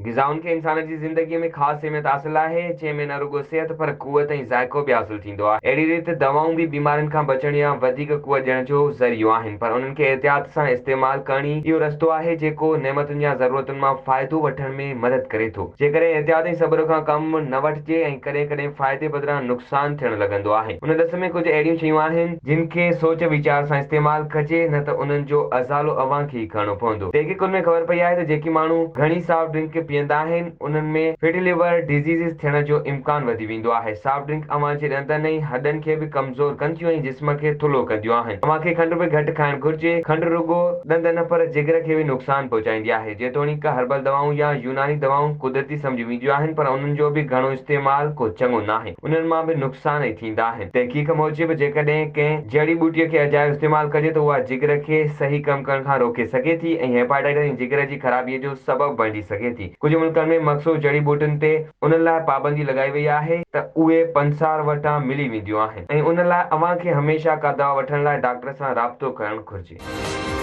غذائن کي انسان جي زندگيء ۾ خاص اهميت حاصل آهي، جنهن ۾ نه رڳو صحت پر قوت ۽ ذائقو به حاصل ٿيندو آهي. اهڙي ريت دوائون به بيمارين کان بچڻ يا وڌيڪ قوت ڏيڻ جو ذريعو آهن، پر انهن کي احتياط سان استعمال ڪرڻ ئي اهو رستو آهي، جيڪو نعمتن يا ضرورتن مان فائدو وٺڻ ۾ مدد ڪري ٿو. جيڪڏهن احتياط ۽ صبر کان ڪم نه وٺجي ۽ ڪڏهن ڪڏهن فائدي بدران نقصان ٿيڻ لڳندو آهي. ان ڏس ۾ ڪجهه اهڙيون شيون آهن، جن کي سوچ ويچار سان استعمال ڪجي نه ته انهن جو ازالو اوهان کي ئي ڪرڻو پوندو. تحقيقن ۾ خبر پئي آهي ته جيڪي ماڻهو گهڻي سافٽ ڊرنڪ پيئندا آهن انهن ۾ فيٽي ليور ڊزيزز ٿيڻ جو امڪان وڌي ويندو آهي. سافٽ ڊرنڪ اوهان جي ڏندن ۽ هڏن کي به ڪمزور ڪن ٿيون ۽ جسم کي ٿلهو ڪنديون آهن. اوهان کي کنڊ به گهٽ کائڻ گهرجي. کنڊ رڳو ڏند نه پر جگر کي به نقصان پهچائيندي آهي. جيتوڻيڪ هربل دوائون يا يوناني دوائون قدرتي سمجهيون وينديون آهن پر انهن جو به گهڻو استعمال ڪو چڱو ناهي. انهن مان به نقصان ئي ٿيندا آهن. تحقيق موجب جيڪڏهن ڪنهن جڙي ٻوٽيء کي اجايو استعمال ڪجي ته اها جگر کي صحيح ڪم ڪرڻ کان روڪي سگهي ٿي ۽ هيپاٽائٽس ۽ جگر جي خرابيء جو سبب بڻجي سگهي ٿي. ڪجهه ملڪن ۾ مخصوص جڙي ٻوٽين تي ان لاء پابندي لڳائي وئي آهي ته اهي پنسار وٽان ملي وينديون آهن ۽ ان لاء اوهان کي هميشه ڪا دوا وٺڻ لاء ڊاڪٽر سان رابطو ڪرڻ گهرجي.